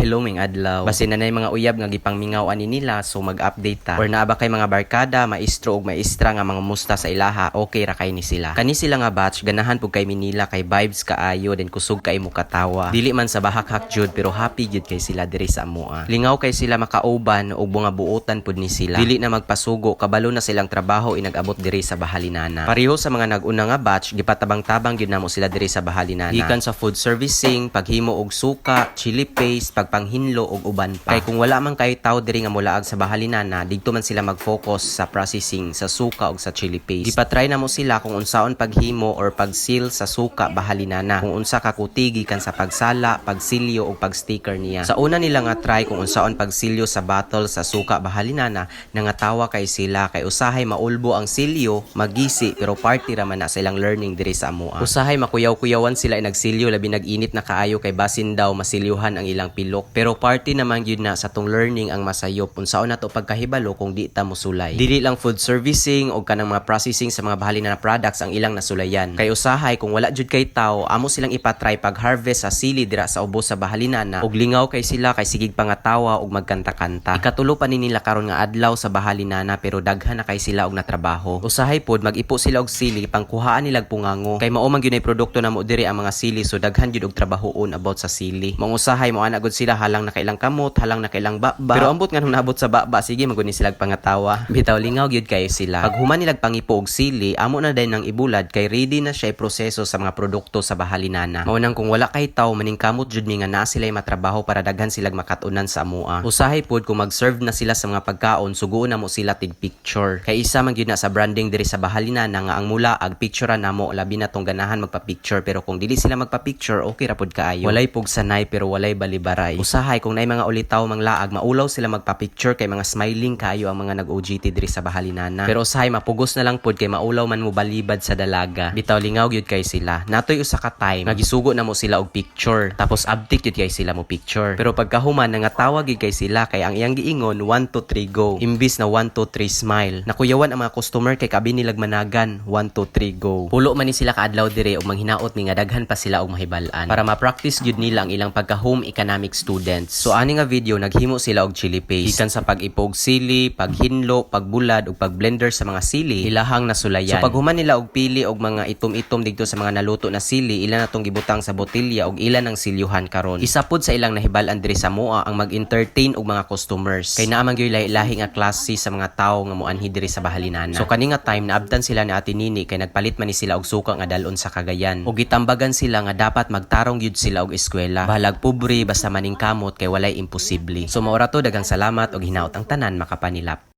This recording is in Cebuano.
Hello, maayong adlaw. Basin na mga uyab nga gipangmingaw ani nila, so mag-update ta. Or naa ba kay mga barkada, maestro ug maestra nga mga musta sa ilaha, okay ra kay ni sila. Kani sila nga batch, ganahan pud kay Manila kay vibes kaayo, then kusog kay mo katawa. Dili man sa bahakhak jud, pero happy gyud kay sila diri sa amoa. Lingaw kay sila makauban ug mga buotan pud ni sila. Dili na magpasugo, kabalo na silang trabaho inag-abot diri sa Bahalinana. Pareho sa mga nag-una nga batch, gipatabang-tabang gyud namo sila diri sa Bahalinana. Gikan sa food servicing, paghimo og suka, chili paste, pagpanghinlo ug uban pa. Kay kung wala man kay tawo diri nga mulaag sa Bahalinana, didto man sila mag-focus sa processing sa suka ug sa chili paste. Gipatry namo sila kung unsaon paghimo or pag-seal sa suka Bahalinana, kung unsa ka kuti gikan sa pagsala, pagsilyo ug pag-sticker niya. Sa una nila nga try kung unsaon pagsilyo sa bottle sa suka Bahalinana, nangatawa kay sila kay usahay maulbo ang silyo, magisi, pero party ra man na sa ilang learning diri sa amoa. Usahay makuyaw-kuyawan sila inagsilyo, labi nag-init na kaayo, kay basin daw masilyuhan ang ilang pilok. Pero party naman gyud na sa tong learning ang masayop, unsaon nato pagkahibalo kung di ta mosulay. Dili lang food servicing o kanang mga processing sa mga Bahalinana products ang ilang nasulayan. Kay usahay kung wala jud kay tao, amo silang ipatry pag-harvest sa sili dira sa ubos sa Bahalinana ug lingaw kay sila kay sigig pangatawa ug magkanta-kanta. Ikatulo pa ni nila karon nga adlaw sa Bahalinana, pero daghan na kay sila og natrabaho. Usahay pod mag-ipo sila og sili pangkuhaan nilag pungango. Kay mao man gyud ay produkto namo diri ang mga sili, so daghan gyud og trabahoon about sa sili. Mong usahay mo ana gud sila, halang na kailang kamot, halang na kailang baba. Pero ambot nga nung naabot sa baba, sige man gud ni sila pangatawa. Bitaw lingaw gyud kayo sila. Pag human nilag pangipo og sili, amo na dayon nang ibulad kay ready na siya proseso sa mga produkto sa Bahalinana. Mao nang kung wala kay tawo, maningkamot jud mi nga naa sila matrabaho para daghan silag makatunan sa amoa. Usahay pod kung mag-serve na sila sa mga pagkaon, suguon na mo sila tig picture. Kay isa man gyud na sa branding diri sa Bahalinana nga ang mulaag picture namo, labi na tong ganahan magpa-picture, pero kung dili sila magpa-picture, okay ra pod kaayo. Walay pugsanay pero walay balibaray. Usahay kung naay mga ulitaw manglaag, maulaw sila magpa-picture kay mga smiling kaayo ang mga nag-OJT diri sa Bahalinana. Pero usahay mapugos na lang pod kay maulaw man mo balibad sa dalaga. Bitaw lingaw gyud kay sila. Natoy usa ka time nga gisugo na mo sila og picture. Tapos abtik gyud kay sila mo picture. Pero pagkahuman, nangatawa gyud kay sila kay ang iyang giingon 1 2 3 go, imbis na 1 2 3 smile. Nakuyawan ang mga customer kay kabi nilag managan 1 2 3 go. Pulo man ni sila kaadlaw dire ug manghinaot mi nga daghan pa sila og mahibal-an para ma-practice gyud nila ang ilang pagka home economic students. So ani nga video, naghimo sila og chili paste. Gikan sa pag-ipo og sili, paghinlo, pagbulad ug pagblender sa mga sili, ilahang nasulayan. So paghuman nila og pili og mga itom-itom didto sa mga naluto na sili, ila na tong gibutang sa botelya ug ila nang silyuhan karon. Isa pod sa ilang nahibal-an diri sa amoa ang mag-entertain og mga customers. Kay naa man gyud lahi-lahi nga klase sa mga tawo nga moanhi diri sa Bahalinana. So kani nga time, naabtan sila ni Ate Nini kay nagpalit man ni sila og suka nga dalon sa Cagayan. Ug gitambagan sila nga dapat magtarong gyud sila og eskwela. Bahalag pobre, basta maningkamot kay walay imposible. So mao ra to, daghang salamat ug hinaot ang tanan makapanilap.